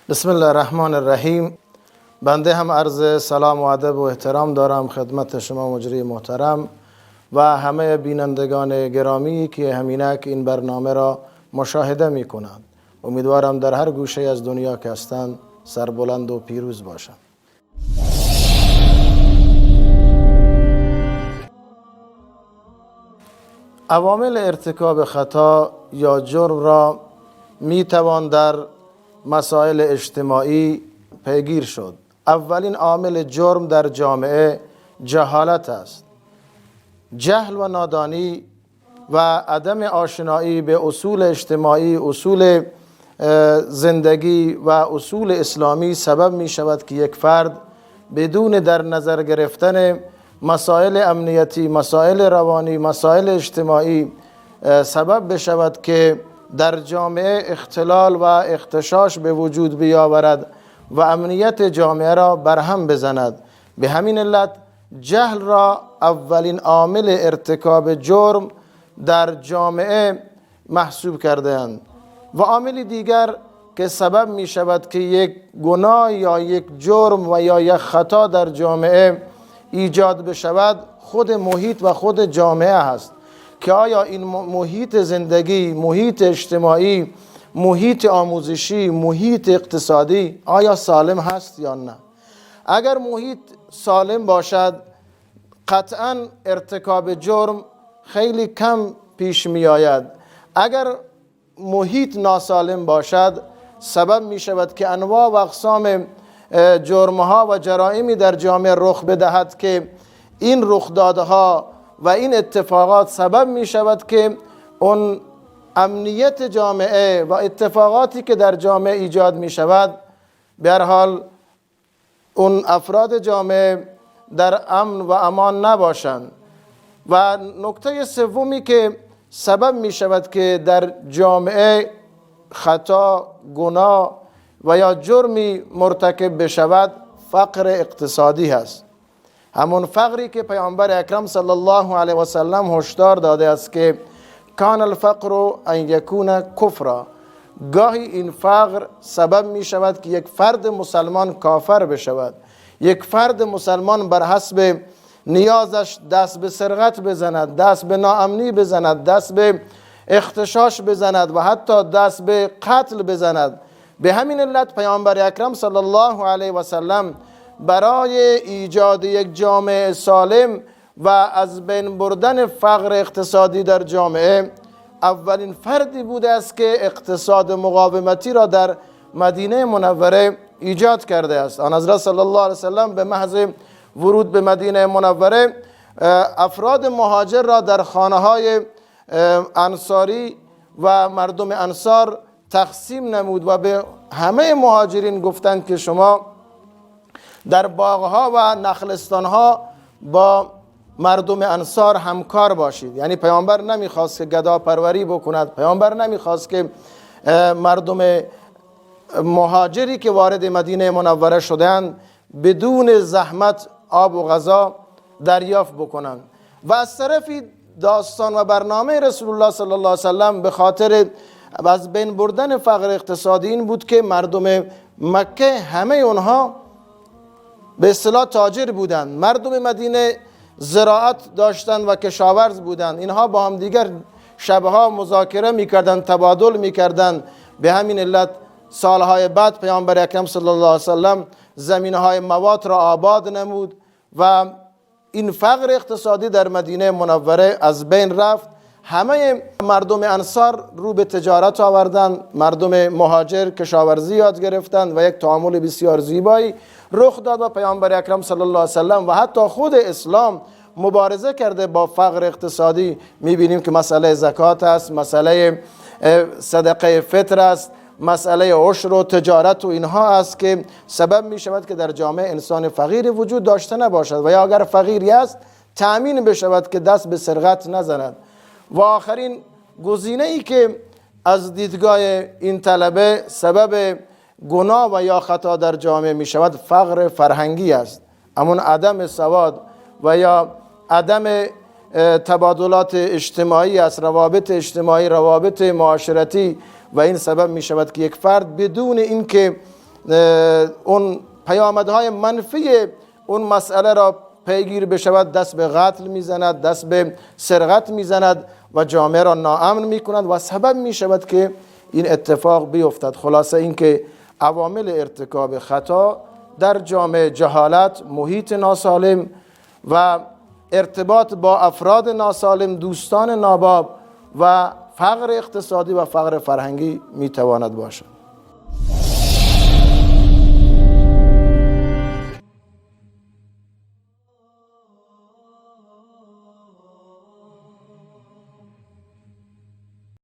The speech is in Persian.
بسم الله الرحمن الرحیم. بنده هم عرض سلام و ادب و احترام دارم خدمت شما مجری محترم و همه بینندگان گرامی که همینک این برنامه را مشاهده می کنند. امیدوارم در هر گوشه از دنیا که هستند سربلند و پیروز باشند. عوامل ارتکاب خطا یا جرم را می توان در مسائل اجتماعی پیگیر شد. اولین عامل جرم در جامعه جهالت است. جهل و نادانی و عدم آشنایی به اصول اجتماعی، اصول زندگی و اصول اسلامی سبب می شود که یک فرد بدون در نظر گرفتن مسائل امنیتی، مسائل روانی، مسائل اجتماعی سبب بشود که در جامعه اختلال و اغتشاش به وجود بیاورد و امنیت جامعه را برهم بزند. به همین علت جهل را اولین عامل ارتکاب جرم در جامعه محسوب کرده‌اند. و عامل دیگر که سبب می شود که یک گناه یا یک جرم و یا یک خطا در جامعه ایجاد بشود خود محیط و خود جامعه هست که آیا این محیط زندگی، محیط اجتماعی، محیط آموزشی، محیط اقتصادی آیا سالم هست یا نه. اگر محیط سالم باشد قطعا ارتکاب جرم خیلی کم پیش می آید. اگر محیط ناسالم باشد سبب می شود که انواع و اقسام جرمها و جرائمی در جامعه رخ بدهد که این رخدادها و این اتفاقات سبب می شود که اون امنیت جامعه و اتفاقاتی که در جامعه ایجاد می شود به هر حال اون افراد جامعه در امن و امان نباشند. و نکته سومی که سبب می شود که در جامعه خطا، گناه و یا جرمی مرتکب بشود فقر اقتصادی هست. همون فقری که پیامبر اکرم صلی الله علیه و سلم هشدار داده است که کان الفقر ان یکون کفرا. گاهی این فقر سبب می شود که یک فرد مسلمان کافر بشود، یک فرد مسلمان بر حسب نیازش دست به سرقت بزند، دست به ناامنی بزند، دست به اغتشاش بزند و حتی دست به قتل بزند. به همین علت پیامبر اکرم صلی الله علیه و سلم برای ایجاد یک جامعه سالم و از بین بردن فقر اقتصادی در جامعه اولین فردی بوده است که اقتصاد مقاومتی را در مدینه منوره ایجاد کرده است. آن حضرت صلی الله علیه و سلم به محض ورود به مدینه منوره افراد مهاجر را در خانه های انصاری و مردم انصار تقسیم نمود و به همه مهاجرین گفتند که شما در باغها و نخلستانها با مردم انصار همکار باشید. یعنی پیامبر نمیخواست که گدا پروری بکند، پیامبر نمیخواست که مردم مهاجری که وارد مدینه منوره شدند بدون زحمت آب و غذا دریافت بکنند. و از طرفی داستان و برنامه رسول الله صلی الله علیه وسلم به خاطر از بین بردن فقر اقتصادی این بود که مردم مکه همه اونها به اصطلاح تاجر بودند، مردم مدینه زراعت داشتند و کشاورز بودند. اینها با هم دیگر شبها مذاکره میکردند، تبادل میکردند. به همین علت سالهای بعد پیامبر اکرم صلی الله علیه وسلم زمینهای موات را آباد نمود و این فقر اقتصادی در مدینه منوره از بین رفت. همه مردم انصار رو به تجارت آوردند، مردم مهاجر کشاورزی یاد گرفتند و یک تعامل بسیار زیبایی رخ داد و پیامبر اکرم صلی الله علیه وسلم و حتی خود اسلام مبارزه کرده با فقر اقتصادی. میبینیم که مسئله زکات است، مسئله صدقه فطر است، مسئله عشر و تجارت و اینها است که سبب می شود که در جامعه انسان فقیر وجود داشته نباشد و یا اگر فقیری است تأمین بشود که دست به سرقت نزند. و آخرین گزینه ای که از دیدگاه این طلبه سبب گناه و یا خطا در جامعه می شود فقر فرهنگی است، همون عدم سواد و یا عدم تبادلات اجتماعی است، روابط اجتماعی، روابط معاشرتی، و این سبب می شود که یک فرد بدون اینکه اون پیامدهای منفی اون مسئله را پیگیر بشود، دست به قتل میزند، دست به سرقت میزند و جامعه را ناامن میکند و سبب میشود که این اتفاق بیفتد. خلاصه اینکه عوامل ارتکاب خطا در جامعه جهالت، محیط ناسالم و ارتباط با افراد ناسالم، دوستان ناباب و فقر اقتصادی و فقر فرهنگی میتواند باشد.